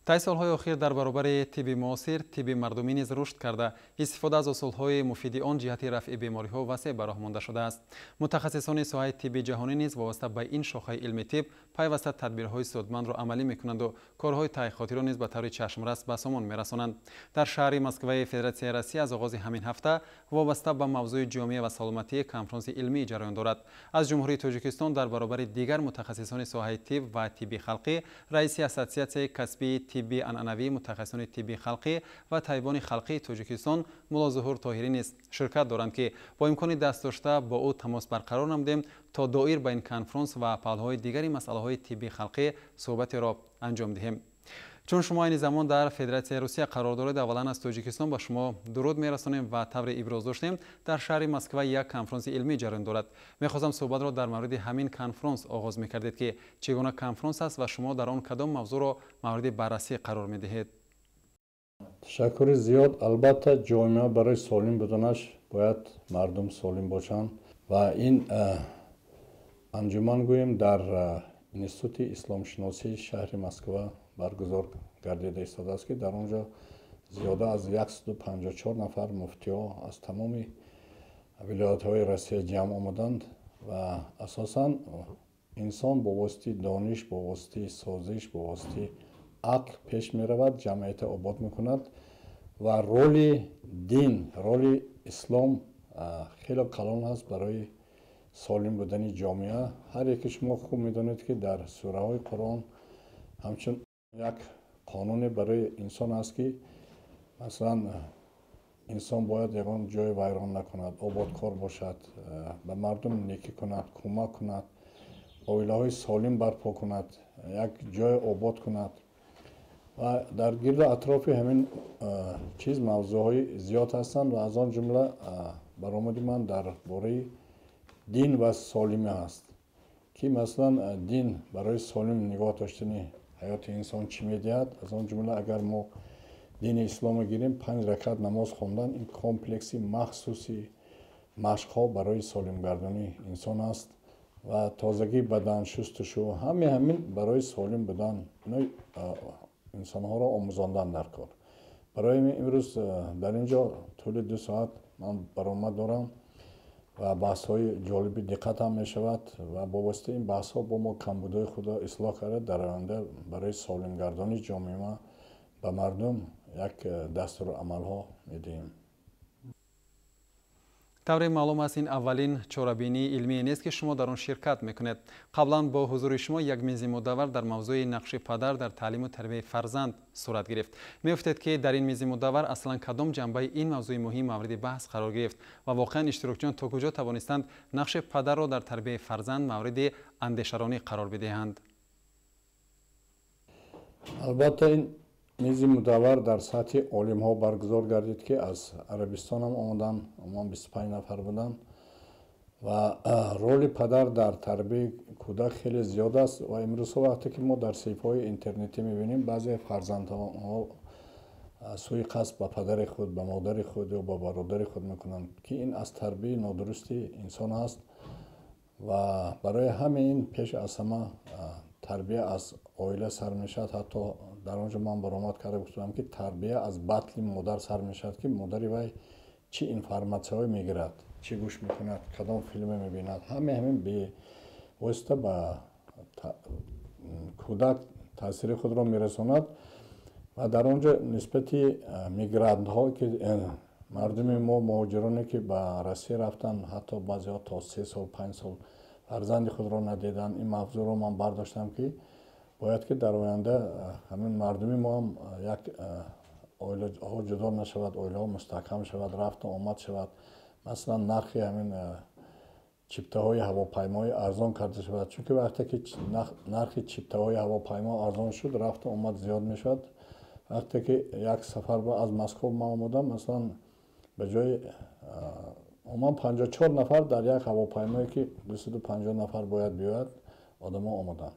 Тай солҳои охир дар баробари тибби муосир, тибби мардумӣ низ рушд карда, истифода аз усулҳои муфиди он ҷиҳати рафъи бемориҳо васеъ ба роҳ монда шудааст. Мутахассисони соҳаи тибби ҷаҳонӣ низ вобаста ба ин шохаи илми тиб пайваста тадбирҳои судмандро амалӣ мекунанду корҳои таҳқиқотиро низ ба таври чашмрас ба сомон мерасонанд. Дар шаҳри Москваи Федератсияи Россия аз оғози ҳамин ҳафта вобаста ба мавзӯи ҷомеа ва саломатӣ конфронси илмӣ ҷараён дорад. Аз Ҷумҳурии Тоҷикистон дар баробари дигар мутахассисони соҳаи тиб ва тибби халқӣ, раиси Ассотсиатсияи касбии тибби анъанавии мутахассисони тибби халқӣ ва табибони халқии Тоҷикистон Муллозуҳур Тоҳирӣ низ ширкат доранд, ки бо имкони даст дошта бо ӯ тамос барқарор намудем то доир ба ин конфронс ва паҳлӯҳои дигари масъалаҳои тибби халқӣ суҳбатеро анҷом диҳем. Чун шумо айни замон дар Федератсияи Русия қарор доред, аввалан аз Тоҷикистон ба шумо дуруд мерасонем ва тавре иброз доштем, дар шаҳри Москва як конфронси илмӣ ҷараён дорад. Мехостам суҳбатро дар мавриди ҳамин конфронс оғоз мекардед, ки чӣ гуна конфронс аст ва шумо дар он кадом мавзӯъро мавриди баррасӣ қарор медиҳед. Ташаккури зиёд. Албатта, ҷомеа барои солим буданаш бояд мардум солим бошанд ва ин анҷуман, гӯем, дар Институти исломшиносии шаҳри Москва баргузор гардида истодааст, ки дар он ҷо зиёда аз 154 нафар муфтиҳо аз тамоми вилоятҳои Россия ҷамъ омаданд. Ва асосан инсон бо воситаи дониш, бо воситаи созиш, бо воситаи ақл пеш меравад, ҷамъиятро обод мекунад ва роли дин, роли ислом хеле калон аст барои солим будани ҷомеа. Ҳар яке шумо хуб медонед, ки дар сураҳои Қуръон ҳамчун як қонуне барои инсон аст, ки масалан инсон бояд ягон ҷой вайрон накунад, ободкор бошад, ба мардум некӣ кунад, кӯмак кунад, оилаҳои солим барпо кунад, як ҷой обод кунад. Ва дар гирду атрофи ҳамин чиз мавзӯъҳои зиёд ҳастанд ва аз он ҷумла баромади ман дар бораи дин ва солимӣ аст, ки масалан дин барои солим нигоҳ доштани ҳаёти инсон чӣ медиҳад. Аз он ҷумла агар мо дини исломро гирем, 5 ракат намоз хондан ин комплекси махсуси машқҳо барои солимгардонии инсон аст ва тозагии бадан, шустушу, ҳаме ҳамин барои солим будан инсонҳоро омӯзондан дар кор. Барои имрӯз дар ин ҷо тӯли 2 соат ман баромад дорам ва баҳсҳои ҷолиби диққат ҳам мешавад ва бо воситаи ин баҳсҳо бо мо камбудҳои худро ислоҳ карда, дар оянда барои солимгардонии ҷомеа ба мардум як дастурамалҳо медиҳем. Тавре маълум аст, ин аввалин чорабинии илмие нест, ки шумо дар он ширкат мекунед. Қаблан бо ҳузури шумо як мизи мудаввар дар мавзӯи нақши падар дар таълиму тарбияи фарзанд сурат гирифт. Мегуфтед, ки дар ин мизи мудаввар аслан кадом ҷанбаи ин мавзӯи муҳим мавриди баҳс қарор гирифт ва воқеан иштирокчиён то куҷо тавонистанд нақши падарро дар тарбияи фарзанд мавриди андешаронӣ қарор бидиҳанд? Албатта, ин мизи мудаввар дар сатҳи олимҳо баргузор гардид, ки аз Арабистон ҳам омаданд, умуман 25 нафар буданд. Ва роли падар дар тарбияи кӯдак хеле зиёд аст ва имрӯзҳо вақте ки мо дар саҳифаҳои интернетӣ мебинем, баъзе фарзандҳо сӯи қасд ба падари худ, ба модари худ ё ба бародари худ мекунанд, ки ин аз тарбияи нодурусти инсон аст. Ва барои ҳамаи ин пеш аз ҳама тарбия аз оила сар мешавад. Ҳатто дар он ҷо ман баромад карда гуфтам, ки тарбия аз батли модар сар мешавад, ки модари вай чӣ информатсияҳое мегирад, чӣ гӯш мекунад, кадом филме мебинад. Ҳамаи ҳамин бевосита ба кӯдак таъсири худро мерасонад. Ва дар он ҷо нисбати мигрантҳо, ки мардуми мо, муҳоҷироне, ки ба Россия рафтанд, ҳатто баъзеҳо то 3 сол, 5 сол фарзанди худро надиданд, ин мавзӯъро ман бардоштам, ки бояд ки дар оянда ҳамин мардуми мо ҳам як оилаҳо ҷудо нашавад, оилаҳо мустаҳкам шавад, рафту омад шавад. Масалан, нархи ҳамин чиптаҳои ҳавопаймоӣ арзон карда шавад, чунки вақте ки нархи чиптаҳои ҳавопаймо арзон шуд, рафту омад зиёд мешавад. Вақте ки як сафар аз Москва ман омадам, масалан, ба ҷои умуман 54 нафар дар як ҳавопаймое, ки 250 нафар бояд биёяд, одамо омаданд.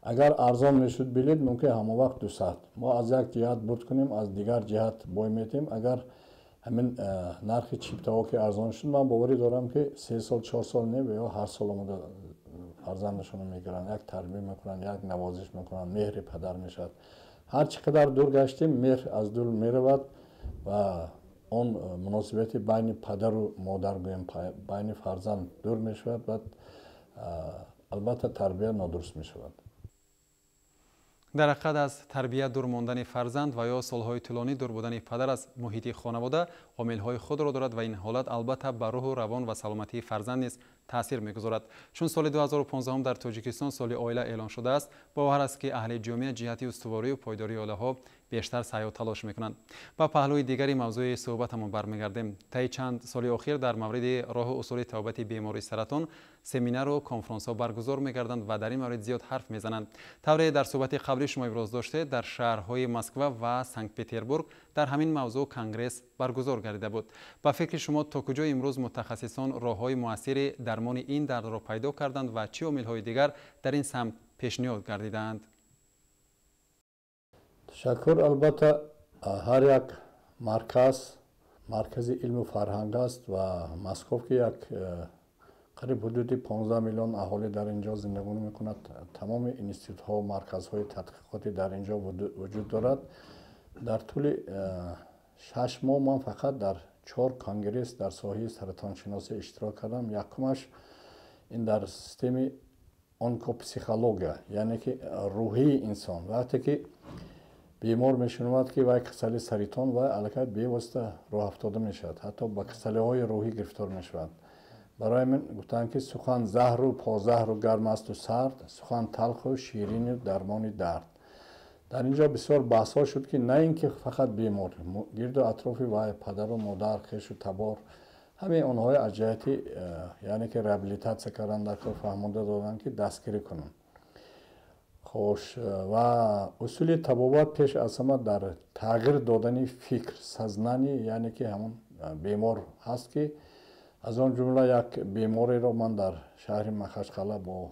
Агар арзон мешуд билет, мумкин ҳамон вақт 200. Мо аз як ҷиҳат бурд кунем, аз дигар ҷиҳат бой метем. Агар ҳамин нархи чиптаҳо ки арзон шуд, ман боварӣ дорам, ки 3 сол, 4 сол не, ё ҳар сол омада фарзандашонро мегиранд, як тарбия мекунанд, як навозиш мекунанд, меҳри падар мешавад. Ҳар чӣ қадар дур гаштем, меҳр аз дур меравад ва он муносибати байни падару модар, гӯем, байни фарзанд дур мешавад ва албатта тарбия нодуруст мешавад. Дар ҳақиқат, аз тарбия дур мондани фарзанд ва ё солҳои тӯлонӣ дур будани падар аз муҳити хонавода омилҳои худро дорад ва ин ҳолат албатта ба рӯҳу равон ва саломатии фарзанд низ таъсир мегузорад. Чун соли 2015 дар Тоҷикистон соли оила эълон шудааст, бовар аст, ки аҳли ҷомеа ҷиҳати устуворию пойдории оилаҳо бештар саъю талош мекунанд. Ба паҳлӯи дигари мавзӯи суҳбатамон бармегардем. Таи чанд соли охир дар мавриди роҳу усули табобати бемории саратон семинару конфронсҳо баргузор мегарданд ва дар ин маврид зиёд ҳарф мезананд. Тавре дар суҳбати қаблӣ шумо иброз доштед, дар шаҳрҳои Москва ва Санкт Петербург дар ҳамин мавзӯъ конгресс баргузор гардида буд. Ба фикри шумо, то куҷо имрӯз мутахассисон роҳҳои муассири дармони ин дардро пайдо карданд ва чӣ омилҳои дигар дар ин самт пешниҳод гардидаанд? Ташаккур. Албатта, ҳар як марказ маркази илму фарҳанг аст ва Москов, ки як қариб ҳудуди 15 миллион аҳолӣ дар ин ҷо зиндагонӣ мекунад, тамоми институтҳо, марказҳои тадқиқотӣ дар ин ҷо вуҷуд дорад. Дар тӯли 6 моҳ ман фақат дар чор конгресс дар соҳаи саратоншиносӣ иштирок кардам. Якумаш ин дар системаи онкопсихология, яъне ки рӯҳии инсон. Вақте ки бемор мешунавад, ки вай касали саритон, вай аллакай бевосита роҳафтода мешавад, ҳатто ба касалиҳои рӯҳӣ гирифтор мешавад. Барои ҳамин гуфтанд, ки сухан заҳру позаҳру гарм асту сард, сухан талху ширину дармони дард. Дар ин ҷо бисёр баҳсҳо шуд, ки на ин ки фақат бемор, гирду атрофи вай, падару модар, хешу табор, ҳамаи онҳои аз ҷиҳати яъне ки реабилитатсия кардан дар кор фаҳмонда доданд, ки дастгирӣ кунанд. Хош, ва усули табобат пеш аз ҳама дар тағйир додани фикр, сознание, яъне ки ҳамон бемор ҳаст, ки аз он ҷумла як бемореро ман дар шаҳри Махачқала бо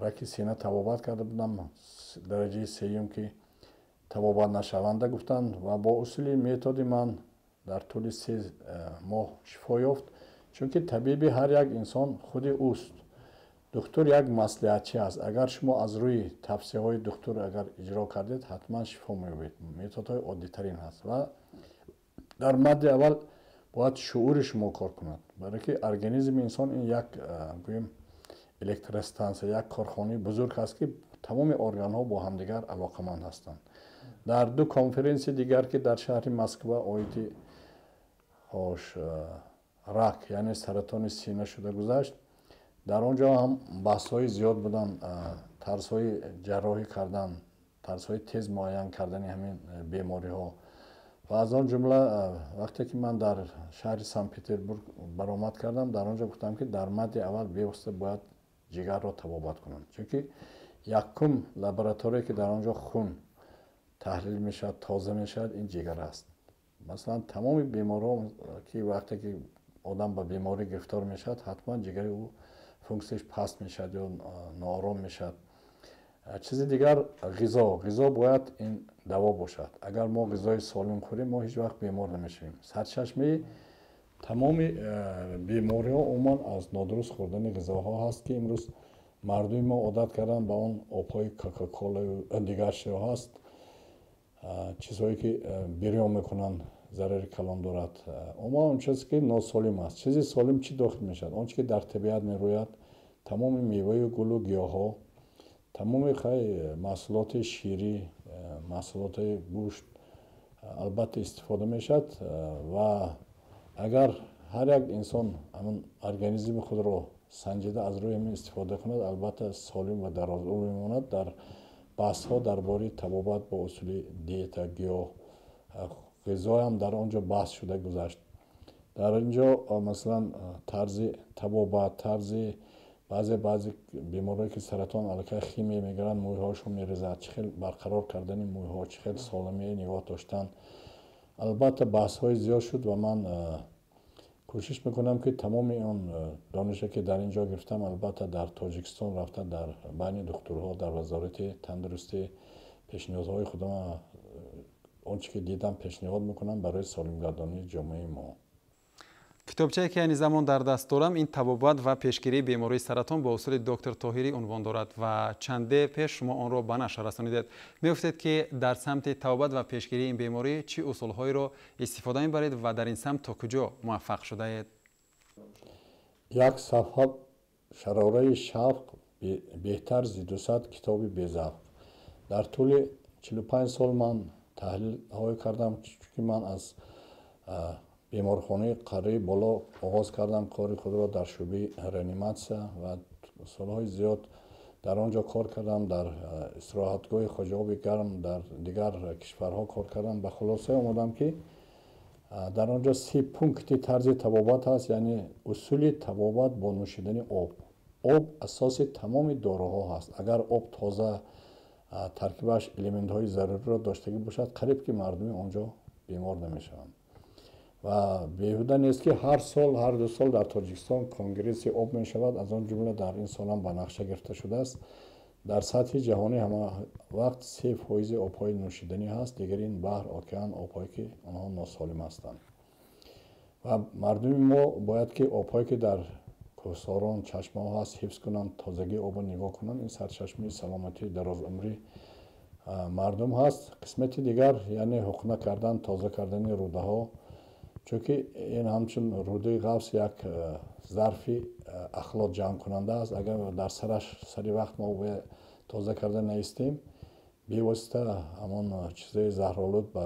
раки сина табобат карда будам, дараҷаи сеюм, ки табобат нашаванда гуфтанд, ва бо усули методи ман дар тӯли 3 моҳ шифо ёфт. Чунки табиби ҳар як инсон худи ӯст, духтур як маслиҳатчӣ аст. Агар шумо аз рӯи тавсияҳои духтур агар иҷро кардед, ҳатман шифо меёбед. Методҳои оддитарин ҳаст ва дар мадди аввал бояд шуури шумо кор кунад, барое ки организми инсон ин як, гӯем, электростанция, як корхонаи бузург аст, ки тамоми органҳо бо ҳамдигар алоқаманд ҳастанд. Дар ду конференсияи дигар, ки дар шаҳри Москва оиди, хош, рак, яъне саратони сина шуда гузашт, дар он ҷо ҳам баҳсҳои зиёд буданд: тарзҳои ҷарроҳӣ кардан, тарзҳои тез муайян кардани ҳамин бемориҳо. Ва аз он ҷумла вақте ки ман дар шаҳри Санкт Петербург баромад кардам, дар он ҷо гуфтам, ки дар мадди аввал бевосита бояд ҷигарро табобат кунанд, чунки якум лабораторие, ки дар он ҷо хун таҳлил мешавад, тоза мешавад, ин ҷигар аст. Масалан, тамоми беморҳо, ки вақте ки одам ба беморӣ гирифтор мешавад, ҳатман ҷигари ӯ функсияш паст мешавад ё ноором мешавад. Чизи дигар, ғизо. Ғизо бояд ин даво бошад. Агар мо ғизои солим хӯрем, мо ҳеҷ вақт бемор намешавем. Сарчашмаи тамоми бемориҳо умуман аз нодуруст хӯрдани ғизоҳо ҳаст, ки имрӯз мардуми мо одат карданд ба он обҳои Кока-Колаю дигар чизҳо ҳаст, чизҳое ки бирён мекунанд, зарари калон дорад. Умуман он чизе ки носолим аст. Чизи солим чӣ дохил мешавад? Он чи ки дар табиат мерӯяд, тамоми меваю гулу гиёҳҳо, тамоми хай маҳсулоти ширӣ, маҳсулоти гӯшт албатта истифода мешавад. Ва агар ҳар як инсон ҳамин организми худро санҷида, аз рӯи ҳамин истифода кунад, албатта солим ва дарозумр мемонад. Дар баҳсҳо дар бораи табобат бо усули диета, гиёҳ, ғизоям дар он ҷо баҳс шуда гузашт. Дар ин ҷо, масалан, тарзи табобат, тарзи баъзе беморое ки саратон, аллакай химия мегиранд, мӯйҳоашон мерезад, чӣ хел барқарор кардани мӯйҳо, чӣ хел солимӣ нигоҳ доштан, албатта баҳсҳои зиёд шуд. Ва ман кӯшиш мекунам, ки тамоми он донише, ки дар ин ҷо гирифтам, албатта дар Тоҷикистон рафта, дар байни духтурҳо, дар Вазорати тандурустӣ пешниҳодҳои худро, он чӣ ки дидам, пешниҳод мекунам барои солимгардонии ҷомеаи мо. Китобчае ки айни замон дар даст дорам, ин «Табобат ва пешгирии бемории саратон бо усули доктор Тоҳирӣ» унвон дорад ва чанде пеш шумо онро ба нашр расонидед. Мегуфтед, ки дар самти табобат ва пешгирии ин беморӣ чӣ усулҳоеро истифода мебаред ва дар ин самт то куҷо муваффақ шудаед? Як сафҳа шарораи шавқ беҳтар зи 200 китоби безавқ. Дар тӯли 45 сол ман таҳлилҳое кардам, чунки ман аз беморхонаи қарии боло оғоз кардам кори худро дар шӯъбаи реаниматсия ва солҳои зиёд дар он ҷо кор кардам, дар истироҳатгоҳи Хоҷаоби Гарм, дар дигар кишварҳо кор кардам. Ба хулосае омадам, ки дар он ҷо 30 пункти тарзи табобат ҳаст, яъне усули табобат бо нӯшидани об. Об асоси тамоми доруҳо ҳаст. Агар об тоза, таркибаш элементҳои заруриро доштагӣ бошад, қариб ки мардуми он ҷо бемор намешаванд. Ва беҳуда нест, ки ҳар сол, ҳар 2 сол дар Тоҷикистон конгресси об мешавад. Аз он ҷумла дар ин солам ба нақша гирифта шудааст. Дар сатҳи ҷаҳонӣ ҳама вақт 3 фоизи обҳои нӯшиданӣ ҳаст, дигар ин баҳр, океан, обҳое ки онҳо носолим ҳастанд. Ва мардуми мо бояд ки обҳое ки дар кӯҳсорон, чашмаҳо ҳаст, ҳифз кунанд, тозагии обро нигоҳ кунанд. Ин сарчашмаи саломатии дарозумрӣ мардум ҳаст. Қисмати дигар, яъне ҳуқна кардан, тоза кардани рӯдаҳо, чунки ин ҳамчун рӯдаи ғафс як зарфи ахлот ҷамъкунанда аст. Агар дар сараш сари вақт мо тоза карда наистем, бевосита ҳамон чизҳои заҳролуд ба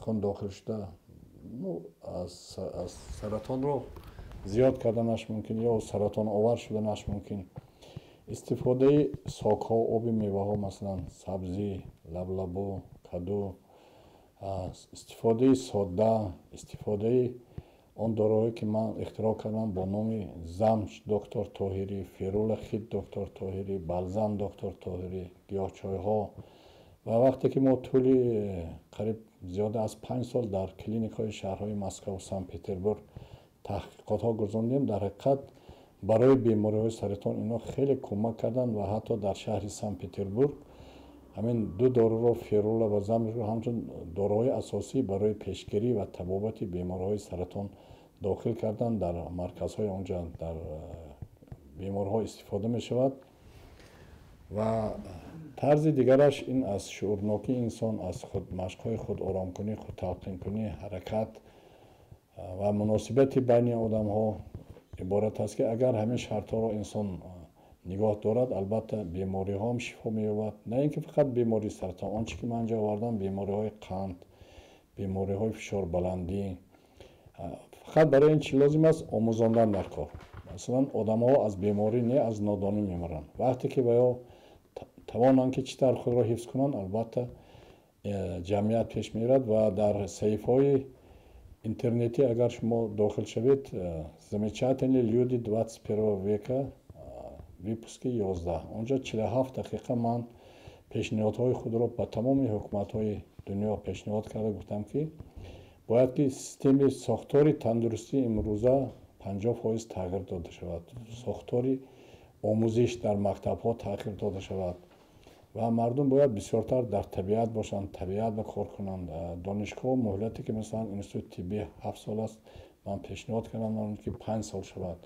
хун дохил шуда, саратонро зиёд карданаш мумкин ё саратоновар шуданаш мумкин. Истифодаи сокҳо, оби меваҳо, масалан, сабзӣ, лаблабу, каду, истифодаи содда, истифодаи он доруҳое ки ман ихтироъ кардам бо номи Замч доктор Тоҳирӣ, Ферула Хит доктор Тоҳирӣ, Балзам доктор Тоҳирӣ, гиёҳчойҳо. Ва вақте ки мо тӯли қариб зиёда аз 5 сол дар клиникаҳои шаҳрҳои Москаву Санкт Петербург таҳқиқотҳо гузарондем, дар ҳақиқат барои бемориҳои саратон инҳо хеле кӯмак карданд. Ва ҳатто дар шаҳри Санкт Петербург ҳамин ду доруро, ферула ва замшро, ҳамчун доруҳои асосӣ барои пешгирӣ ва табобати бемориҳои саратон дохил карданд. Дар марказҳои онҷа дар беморҳо истифода мешавад. Ва тарзи дигараш ин аз шуурнокии инсон, аз худ машқҳои худоромкунӣ, худталқинкунӣ, ҳаракат ва муносибати байни одамҳо иборат аст, ки агар ҳамин шартҳоро инсон нигоҳ дорад, албатта бемориҳоам шифо меёбад. На ин ки фақат бемории саратон, он чӣ ки ман инҷо овардам, бемориҳои қанд, бемориҳои фишорбаландӣ. Фақат барои ин чӣ лозим аст? Омӯзондан дар кор. Масалан, одамҳо аз беморӣ не, аз нодонӣ мемиранд. Вақте ки ба ё тавонанд, ки чӣ тавр худро ҳифз кунанд, албатта ҷамъият пеш мерад. Ва дар саҳифаҳои интернетӣ агар шумо дохил шавед, «Замечательные люди 21-го века», выпуски 11, онҷо 47 дақиқа ман пешниҳодҳои худро ба тамоми ҳукуматҳои дунё пешниҳод карда гуфтам, ки бояд ки системи сохтори тандурустии имрӯза 50% тағйир дода шавад, сохтори омӯзиш дар мактабҳо тағйир дода шавад ва мардум бояд бисёртар дар табиат бошанд, табиат ба кор кунанд. Донишгоҳ муҳлате ки, масалан, институти тиббӣ 7 сол аст, ман пешниҳод кардам, ки 5 сол шавад.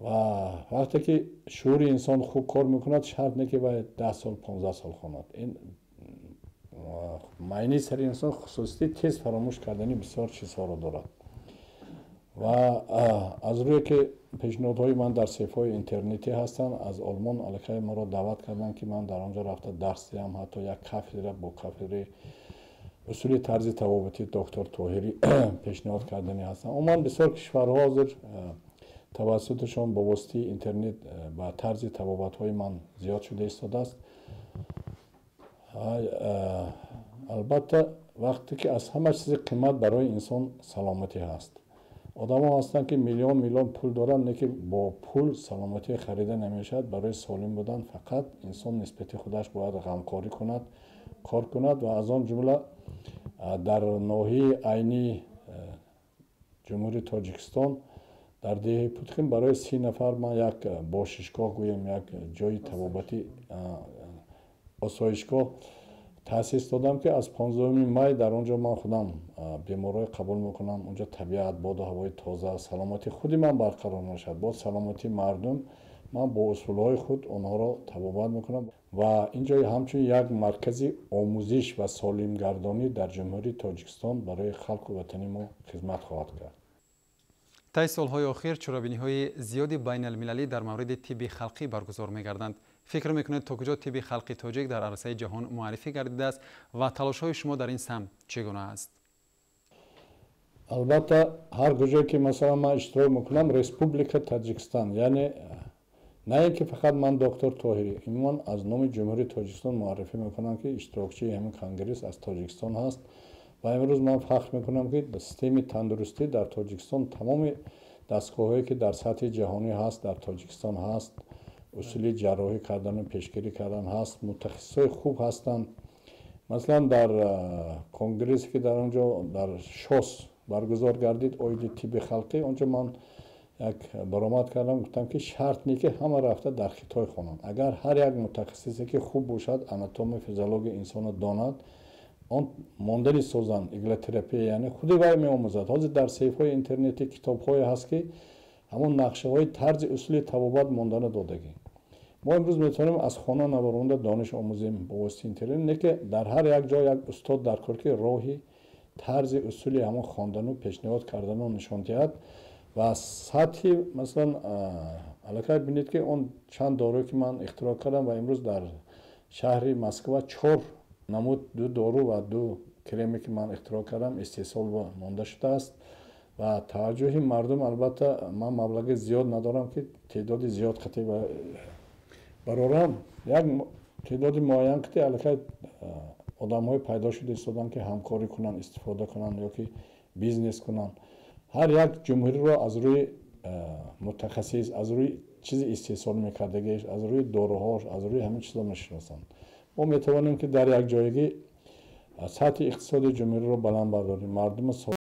Ва вақте ки шуури инсон хуб кор мекунад, шарт не ки бояд 10 сол, 15 сол хонад. Ин майни сари инсон хусусияти тез фаромӯш кардани бисёр чизҳоро дорад. Ва аз рӯе ки пешниҳодҳои ман дар саҳифаҳои интернетӣ ҳастанд, аз Олмон аллакай маро даъват карданд, ки ман дар он ҷо рафта дарс диҳам. Ҳатто як кафедра бо кафедраи усули тарзи табобати доктор Тоҳирӣ пешниҳод кардани ҳастанд. Умуман, бисёр кишварҳо ҳозир тавассуташон бо воситаи интернет ба тарзи табобатҳои ман зиёд шуда истодааст. Албатта, вақте ки аз ҳама чизи қимат барои инсон саломатӣ ҳаст. Одамҳо ҳастанд, ки миллион миллион пул доранд, лекин бо пул саломатӣ харида намешавад. Барои солим будан фақат инсон нисбати худаш бояд ғамхорӣ кунад, кор кунад. Ва аз он ҷумла дар ноҳияи Айнӣ Ҷумҳурии Тоҷикистон, дар деҳаи Путхин барои 30 нафар ман як бошишгоҳ, гӯем, як ҷои табобатӣ, осоишгоҳ Таъсис додам, ки аз 15 май дар он ҷо ман худам беморҳои қабул мекунам. Онҷо табиат, боду ҳавои тоза, саломатии худи ман барқарор мешавад, боз саломатии мардум. Ман бо усулҳои худ онҳоро табобат мекунам ва ин ҷо ҳамчун як маркази омӯзиш ва солимгардонӣ дар Ҷумҳурии Тоҷикистон барои халқу ватани мо хизмат хоҳад кард. Тай солҳои охир чорабиниҳои зиёди байналмилалӣ дар мавриди тибби халқӣ баргузор мегарданд. Фикр мекунед, то куҷо тибби халқи тоҷик дар арсаи ҷаҳон муаррифӣ гардидааст ва талошҳои шумо дар ин самт чӣ гуна аст? Албатта, ҳар куҷое ки, масалан, ман иштирок мекунам, Республика Таҷикистон, яъне на ин ки фақат ман, доктор Тоҳирӣ, умуман аз номи Ҷумҳурии Тоҷикистон муаррифӣ мекунам, ки иштирокчии ҳамин конгресс аз Тоҷикистон ҳаст. Ва имрӯз ман фахр мекунам, ки системаи тандурустӣ дар Тоҷикистон, тамоми дастгоҳҳое, ки дар сатҳи ҷаҳонӣ ҳаст, дар Тоҷикистон ҳаст. Усули ҷарроҳӣ кардану пешгирӣ кардан ҳаст, мутахассисҳои хуб ҳастанд. Масалан, дар конгрессе, ки дар он ҷо дар ШОС баргузор гардид оиди тибби халқӣ, он ҷо ман як баромад кардам, гуфтам, ки шарт не, ки ҳама рафта дар Хитой хонанд. Агар ҳар як мутахассисе, ки хуб бошад, анатомия, физиологияи инсонро донад, он мондани созан, иглотерапия, яъне худи вай меомӯзад. Ҳозир дар саҳифаҳои интернетӣ китобҳое ҳаст, ки ҳамон нақшаҳои тарзи усули табобат мондана додагӣ. Мо имрӯз метавонем аз хона набаромада дониш омӯзем бо воситаи интернет, не ки дар ҳар як ҷо як устод дар кор, ки роҳи тарзи усули ҳамон хондану пешниҳод кардану нишон диҳад. Ва сатҳи, масалан, аллакай бинед, ки он чанд доруе, ки ман ихтироъ кардам ва имрӯз дар шаҳри Москва чор намуд, ду дору ва ду креме, ки ман ихтироъ кардам, истеҳсол монда шудааст ва таваҷҷӯҳи мардум. Албатта, ман маблағи зиёд надорам, ки теъдоди зиёд қатъи барорам. Як теъдоди муайян қити аллакай одамҳое пайдо шуда истоданд, ки ҳамкорӣ кунанд, истифода кунанд ё ки бизнес кунанд. Ҳар як ҷумҳуриро аз рӯи мутахассис, аз рӯи чизи истеҳсол мекардагиаш, аз рӯи доруҳош, аз рӯи ҳамин чизо мешиносанд. Мо метавонем, ки дар якҷоягӣ сатҳи иқтисоди ҷумҳуриро баланд бардорем, мардуми